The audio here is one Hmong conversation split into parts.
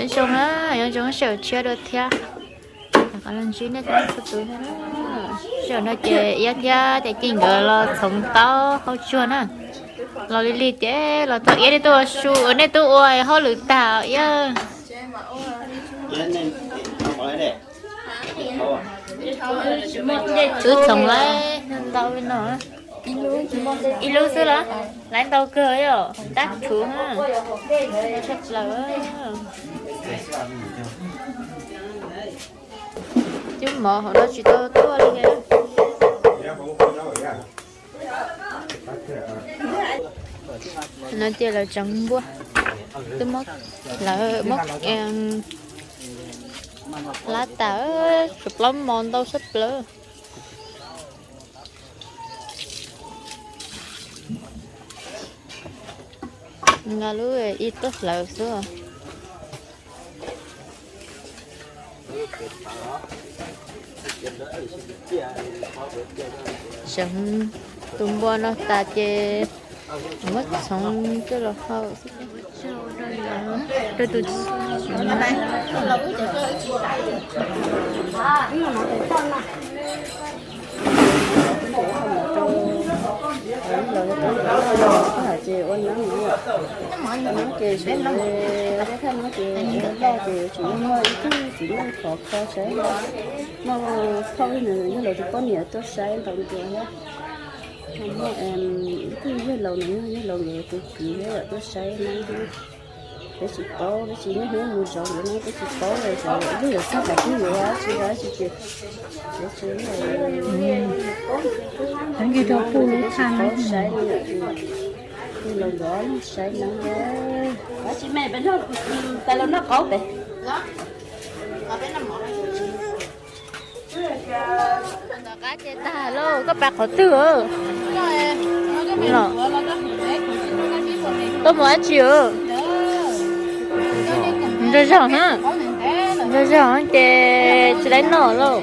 Zoo na, nyob zoo sawv tshiab dua thiab. Sij hawm no ces Iab thiab Caiv Ceej nkawd los txhoov taub hau tsuag na. Los lig lig ces los txog Iab nej tuaj ua su, nej tuaj ua hauj lwm tag Iab. Wb txhoov lawm ntau li no. Ib lub xwb los? Lawv ntau kawg yom, tab tshuv na. Tshaj plaws. Cub mov hauv no tsis tau tuaj li thiab. No ces lawv tseev npua, twb muab, lawv muab lab tas, tsuas plaub mos ntau sab plaws. Nqa lub ib tug hlawv xwb. Tseev tus npua no tas ces muab txhoov coj los hau xwb. Rau tus Ces ua neeb, neeb ces sawv daws, tej thaj neeb ces loj ces tseem muaj ib tug txiv neej khov kho saib, muaj phauj nws yawg laus tus poj niam tuaj saib ntau ncua thiab. Muaj ib tug yawg laus, nws yog yawg laus nkawd tus kwv thiab, tuaj saib neeb thiab. Peb tsis paub, peb tsis niaj hnub mus zov nkawd no, peb tsis paub los xyov yog yuav txog qhov twg yuav tsis zov tsis ces, peb tsis, peb tsis paub saib, yawg laus nkawd saib neeb. Tab sis me peb noj, peb los noj qaub pem. Tom qab ces tag lauj, koj pab qhov twg? Koj mus dab tsi? Nrog zog, nrog zog ces tsis laib noj lauj.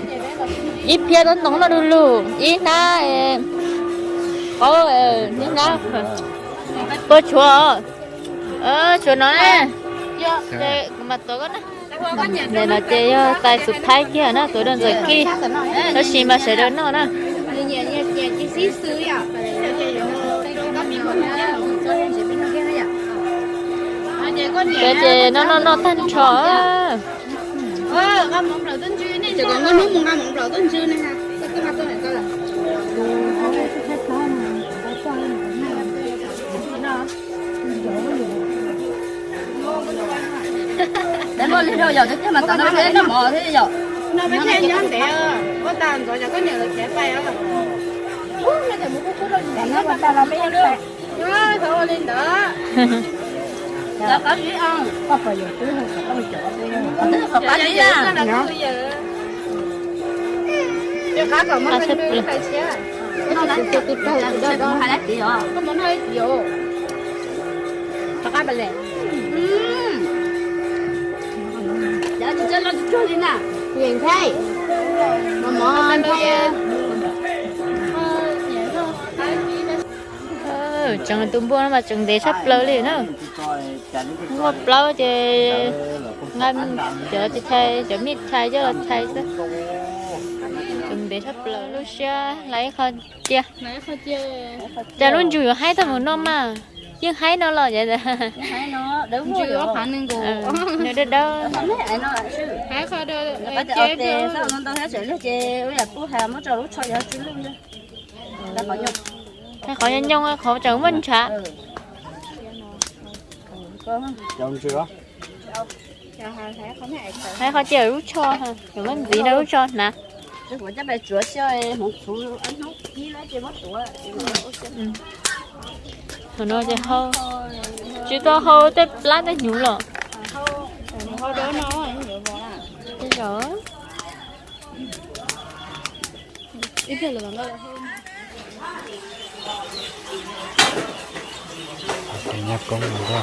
Ib phiab tob ntoo noj du lug, ib hnab qaub, ib hnab pua tshuav, tshuav no na. Kuv mam tuav koj na. Ntawm no ces yog tais xub thaib kiag na, tuav rau ntxawm kij, tab sis mas sawv daws noj na. Ces noj noj noj tag nrho. Peb muaj li rau yom, twb tiag mas tom no peb noj mov thiab yom. No peb thiaj nyob ntev, ua tas ntxov cov koj niam lawv khiav pais os. Thov ua li ntawd. Cov qab zib, qab zib na. Rov qab kom muab, hais lab tiv os. Koj mus noj ib tiv os. Rov qab pais le. Cov tsis txawj loj tsis tsuag li na. Yeem nthaij, mos mos nthaij. Tseem tus npua no mas tseem ntev tshaj plaws li na. Muaj plaub ces nqa cov txhais, cov mij txhais coj los txhais xwb. Tseem ntev tshaj plaws. Lub siab lawv ib qho cia. Cas lub ntsug yuav haib tag mus no mas, yeej haib no los. Nws dawb dawb. Haib qhov nyooj nyooj, qhov tseem muaj ntshav. Haib qhov cia lub tsho, muab ntxiv rau lub tsho hnav. Thaum no ces hau, tsis tau hau tej plab tej hnyuv los. Tej zaum Nyab koob no, ntxim.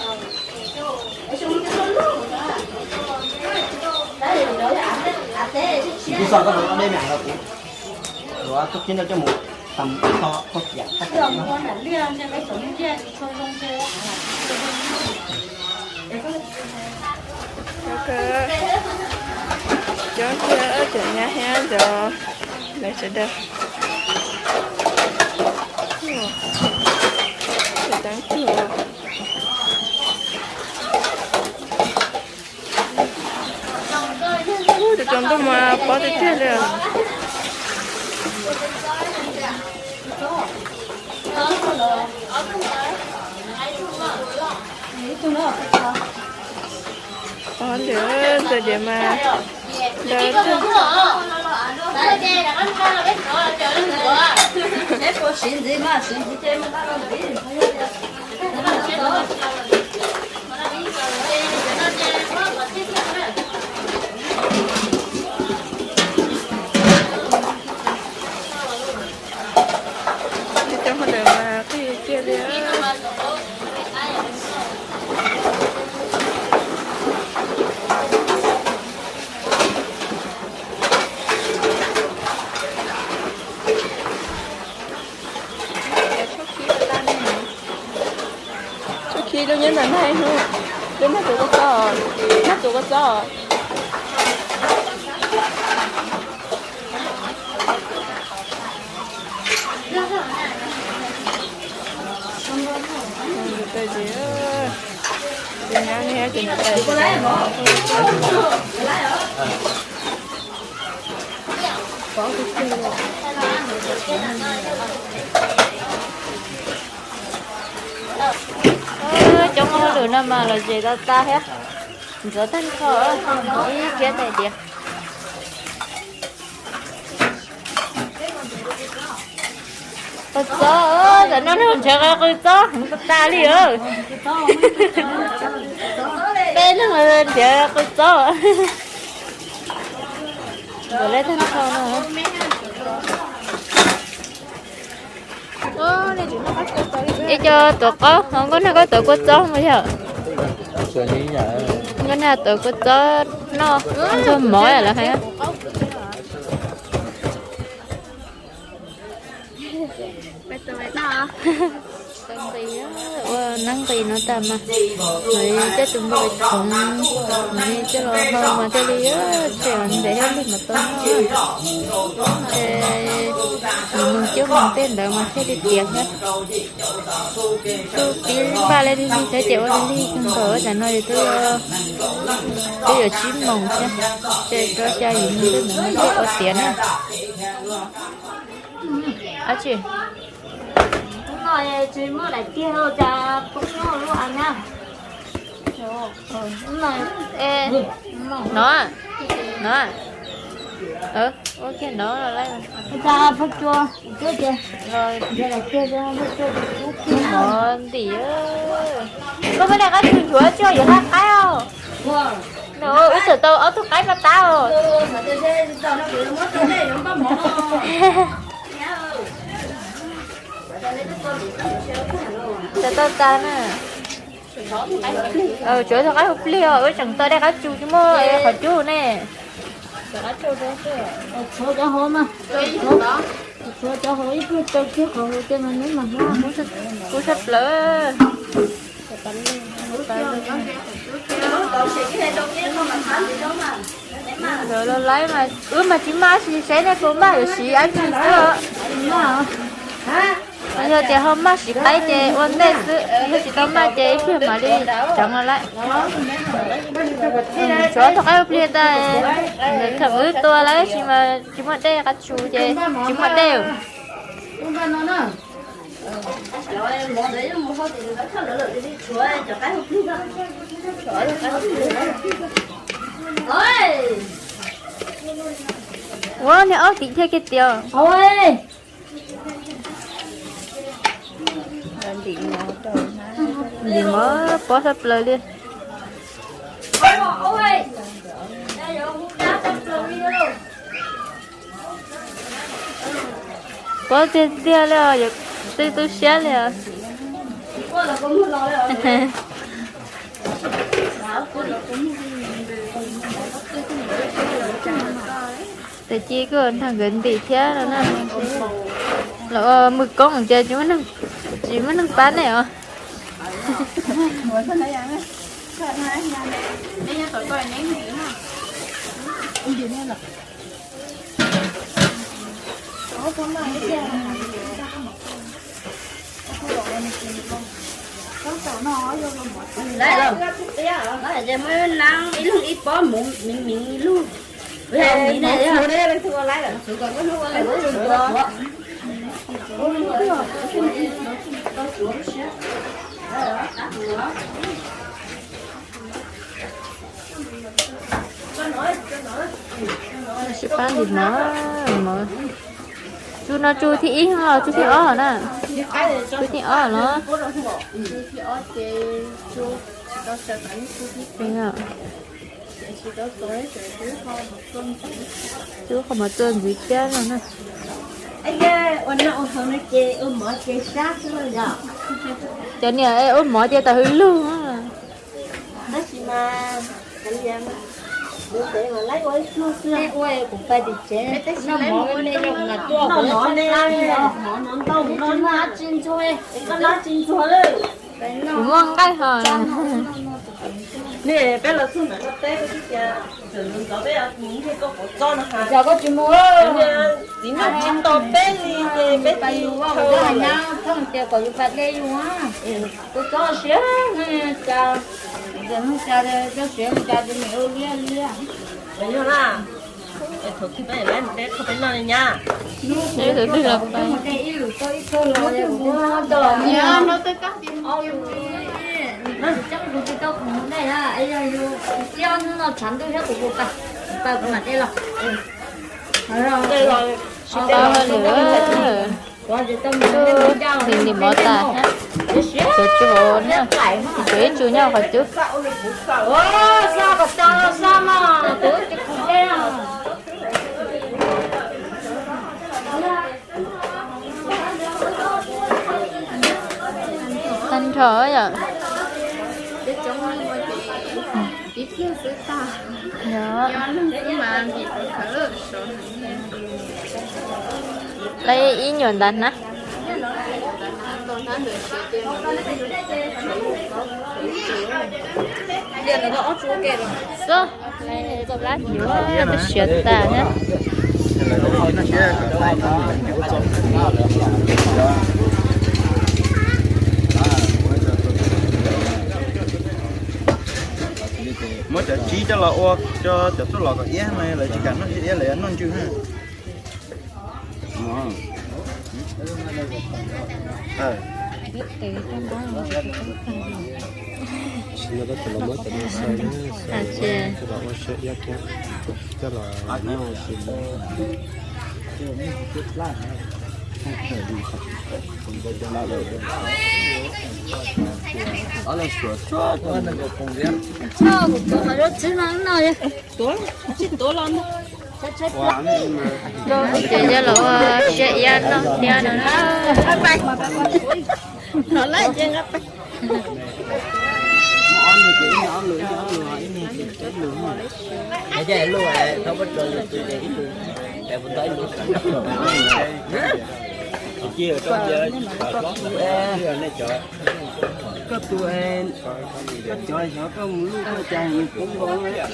Kuv xav koj los dej mam los kuv yuav txoj kib no coj mus tau tho koj tiam. Cov tiag, cov nyab thiab cov lawv sawv daws. Ub, cov tsaus ntuj mas pob tiag tiag li. Pob ntawm ntxawm diav mas ntawd. Cov hauj lwm mas qij kiag li. Tshuab khib lub nyob ntawm no, lub nag tuav kua txob, nag tuav kua txob. Cov hauj lwm no mas los zem tau tas thiab. Ntxuav tag nrho, ib kiab tais diav. Qw txob, tam no nrhiav qw txob heev tas li. Peb leeg nrhiav qw txob. Ntxuav lawm tag nrho no. Ib co tuav qaub, nkauj nag koj tuav kua txob mas yog? Nkauj nag tuav kua txob noj nrog mov lawm hais. Ua neeb nqis no tas mas, coj tus npua qis khoov, coj los hau mas thiaj li tshem ntev thiab lig mas tau noj. Ces mus cuab mus tej ntawd mas thiaj li tiav thiab. Kuj pib npaj li lig lig thiab ces ua li lig kawg nkaus, tam no ces twb, twb yuav tsib moos thiab, ces rau xya yim mus tej ntawd mas thiaj ua tiav na. Ab tsi, no, No, ua kiag no los laib. Mov ntim. Koj muab daim qab tsuj nchuav tso yuav qab qaib os. Wb txawm tau ob tug qaib paj tab os. Txawm tau tas na. Tsuav tug qaib hu plig os, wb tseem tau daim qab tsuj tsis muaj qhov cub ne. Tshuav cov hauv mas, tshuav cov hauv ib pliag tau kiag qhov hauv ces mas neb mas hmab. Kub tshaj plaws. Lawv los laib mas wb mas tsis maj, sis saib nej puas maj yuav siv dab tsi xwb. Yog tias ho maj siv qaib ces ua ntej xwb, yog tsis tau maj ces ib pliag mam li tseev los laib. Tsuav tug qaib pliag tas, thaum wb tua lawm sis mas tsis muaj dej, qab tsuj ces tsis muaj dej. Ua niag aub tim thiaj kiag tiag. Ntim mov pob tshaj plaws li. Pob tiag tiag li os, yog tu tu siab li os. Tes ci kuj nrog nkawd ntim thiab no na. Los ua mwg koob ces tsis muaj neeg pab nej os. Ces muab nab ib leeg ib pob, mus miv miv ib lub. Sib pab ntim mov, mov. Tsuj no tsuj thib ib los tsuj thib ob na? Tsuj thib ob los. Tsuj qhov mov txuas ntxiv thiab no na. Cov niam ua mov ces tawm hws lug. Kuv muaj nqaij ho. Peb los txog ntawm no teb, koj tsis mus, txiv neej tsis tos peb li ces peb tsis tau. Kuv txob siab, cas, cas siab cas li ua liab liab. Yog na, thaum twg peb laib mus teb qhov peb noj li nyab. Ntim mov tas, tsuav ib tsu nyob qhov cub. Tag nrho yom. Lawv ib nyuam ntawd na. Xwb, twb siav tas thiab. Muab cov tsib coj los ua rau cov txuj lom kom iab mas lawv tsis kam noj tsib iab, lawv yuav noj ntsws na. Tab sis no tab tom los muab cov no xaws na, xaws coj los ua siab iab thiab, coj los noj si. Ces coj los ua siab iab noj thiab no na. Koj tus, koj cov xyov koj mus luj koj cas mus poob nkaus.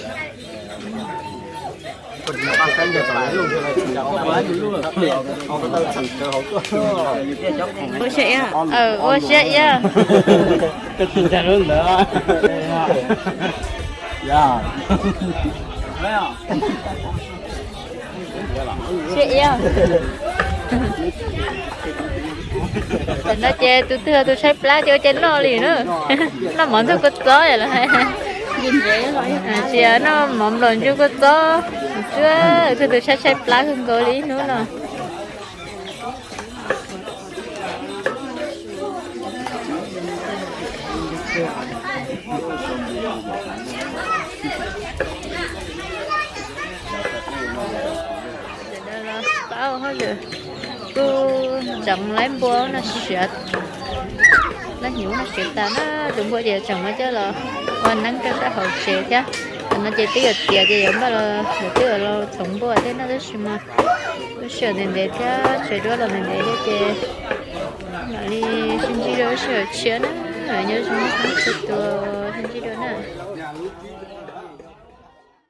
Ua siab iab. Ua siab iab. Siab iab. Tam no ces tus twg tus tshaib plab ces ua cas noj li na. Noj mov ntxuag kua txob los hais. Tsis noj mov nplaum ntsuag kua txob xwb, twg tus tshaib tshaib plab kawg nkaus li ib hnub no. Kuj tseem laib npua no siav, lab hnyuv no siav tas na, tus npua ces tseem muab coj los ua neeb rau sab hauv tsev thiab. Tam no ces twb yuav tiav ces yuav npaj los, yuav twb yuav los txhoov npua thiab no tab sis mas lub sij hawm ntev ntev thiab tsev duab los ntev ntev thiab ces mam li sib ntsib dua lub sij hawm tshiab na. Nyob zoo txhua tus, sib ntsib dua na.